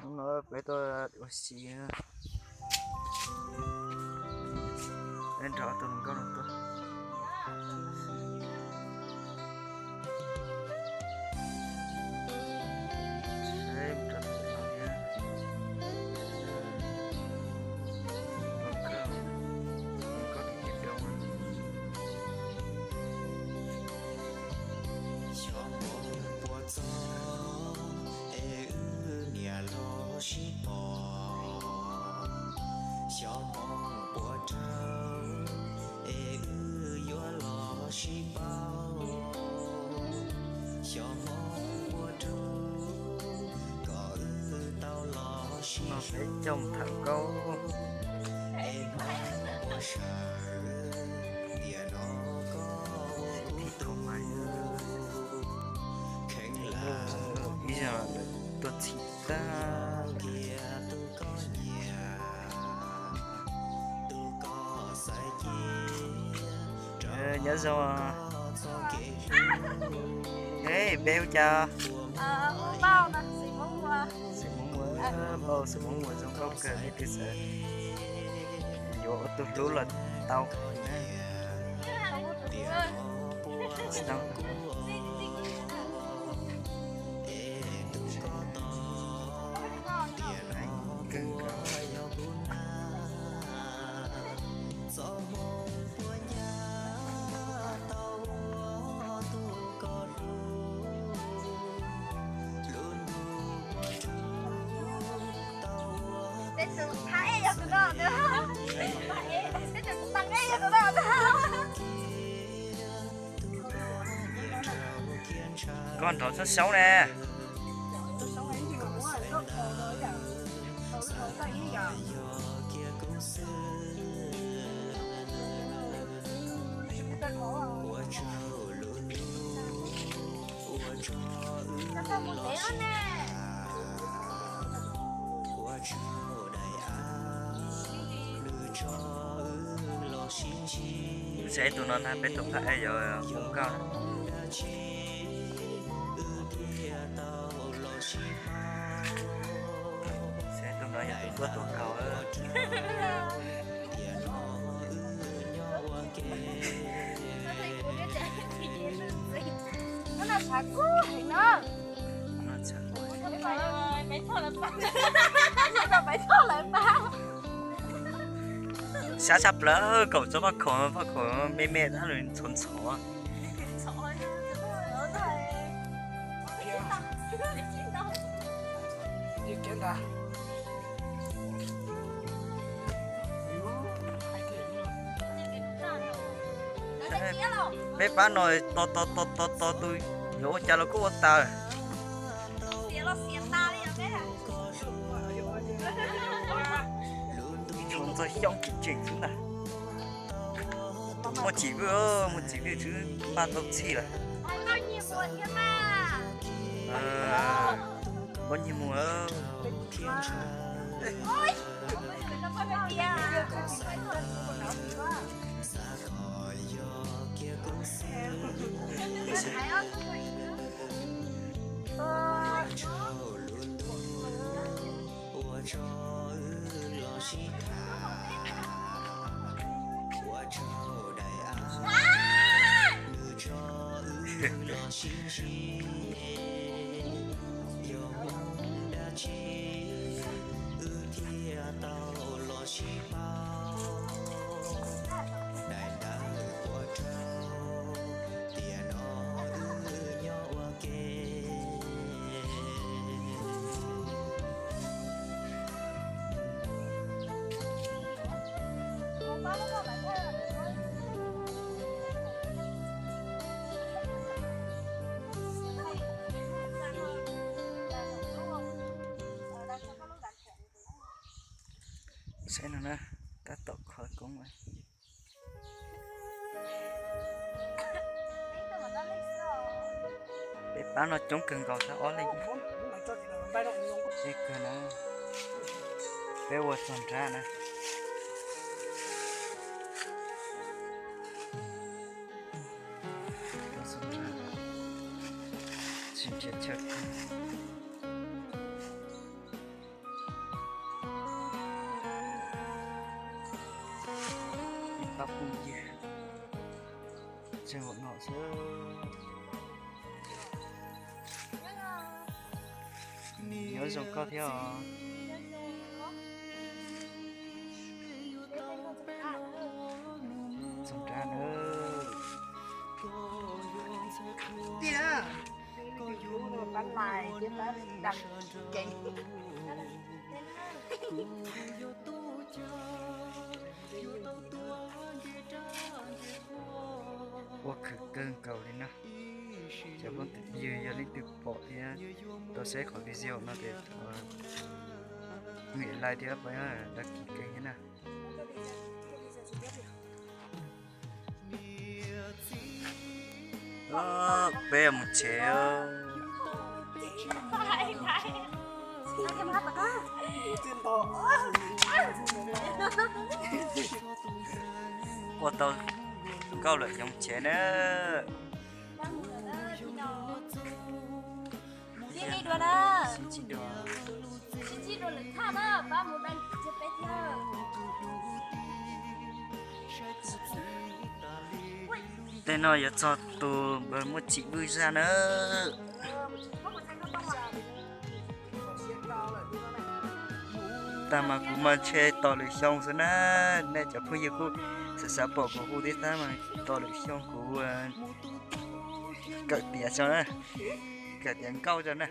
Hnub no peb tuaj ua si, peb nrog ob tug hluas nkauj no tuaj. Xyov hmoov puas txog es wb niam los sib pom, xyov hmoov puas raug es wb yuav los sib paub, xyov hmoov puas raug kom wb tau los sib no peb caug tham nkauj es hmoov puas sawv tiam no koj ua kuv tus kheev lawm. Ib zaug tuaj txhim tag kiag tus koj nyiam, tus koj xaiv cia. Nyob zoo. Peb hu cas? Xeem Hmoob Muas, Npauj Xeem Hmoob Muas zoo nkauj kawg, leej twg xav yuav ua tus hlub los tau na. Tsis tau. Peb tus thab ej yog tus no, peb tus tav ej yog tus no. Koj nrov xyoob xyoob ne. Saib tus no na, peb tus phab ej yog hluas nkauj na. Saib tus no yog tus tuaj tus kaus. Sab tshaj plaws kaum txog paj khaum, paj khaum me me tab nws ntxhov ntxhov. Peb pab no tos tos tos tos tos tus yuav ua cas los kuj ua tas. Txhob ntxog xyoob tsis tseem xwb ntag. Muaj txim vwj, muaj txim vwj xwb npaj tau txhij lawm. Muaj nyiag mus. Saib no na, tab tom kho koob. Peb pab no coob kawg nkaus, thab ob leeg. Peb ua txog nrab na. Tsis nrhiav chaw. Tseg ua no xwb. Nyob zoo koj thiab os. Txog nrab na. Ua khwv kawg nkaus li na. Cov phooj ywg yog leej twg pom thiab tau saib qhov video no ces nias like thiab pab đăng ký kênh thiab na. Peb mus tsev. Ua tau nkauj lawm yoo tsev na. Tej no yuav txog tus npawg Muaj Tsim Vwj zaj na. Tag mas kuv mas ntshe tos lwm xyoo xwb na. Nej cov phooj ywg kuj xav xav pom kuv hu thiab tab mas tos lwm xyoo kuv kawm tiav tso na, kawm tiav nkauj tso na.